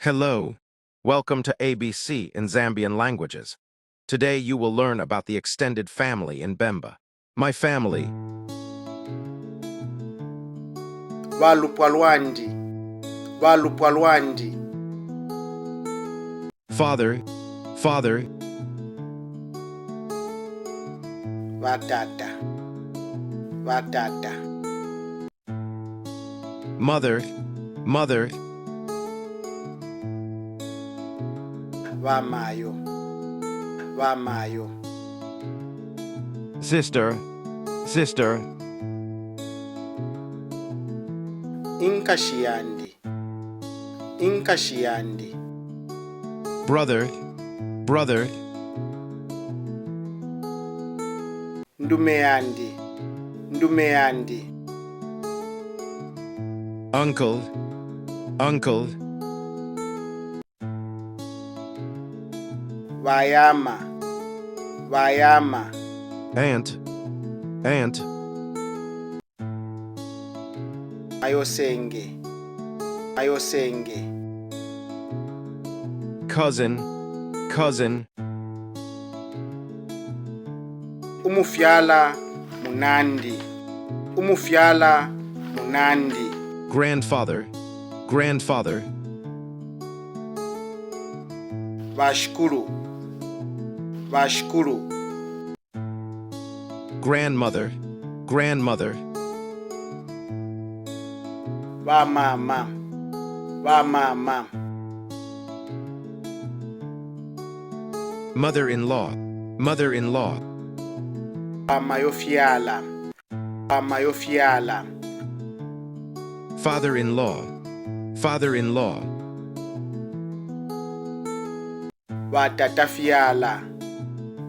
Hello. Welcome to ABC in Zambian languages. Today you will learn about the extended family in Bemba. My family, Balupwa lwandi, balupwa lwandi. Father, father, Batata, batata. Mother, mother, Bamayo, bamayo. Sister, sister, Inkashi yandi, inkashi yandi. Brother, brother, Ndume yandi, ndume yandi. Uncle, uncle, Bayama, bayama. Aunt, aunt, Ayosenge, ayosenge. Cousin, cousin, Umufyala munandi, umufyala munandi. Grandfather, grandfather, Bashikulu, bashikulu. Grandmother, grandmother, Bamama, bamama. Mother-in-law, mother-in-law, Bamayofyala, bamayofyala. Father-in-law, father-in-law, Batatafyala,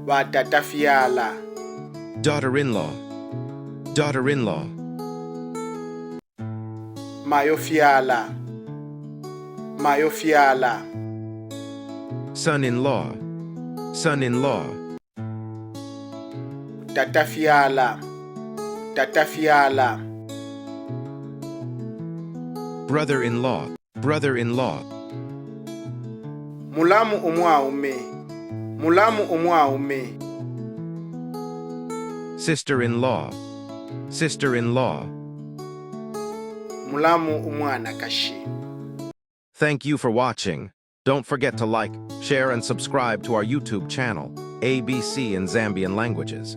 batatafyala. Daughter-in-law, daughter-in-law, Mayofyala, mayofyala. Son-in-law, son-in-law, Tatafyala, tatafyala. Brother-in-law, brother-in-law, Mulamu umwaume, mulamu umwaume. Sister-in-law, sister-in-law. Mulamu umwanakashi. Thank you for watching. Don't forget to like, share, and subscribe to our YouTube channel, ABC in Zambian Languages.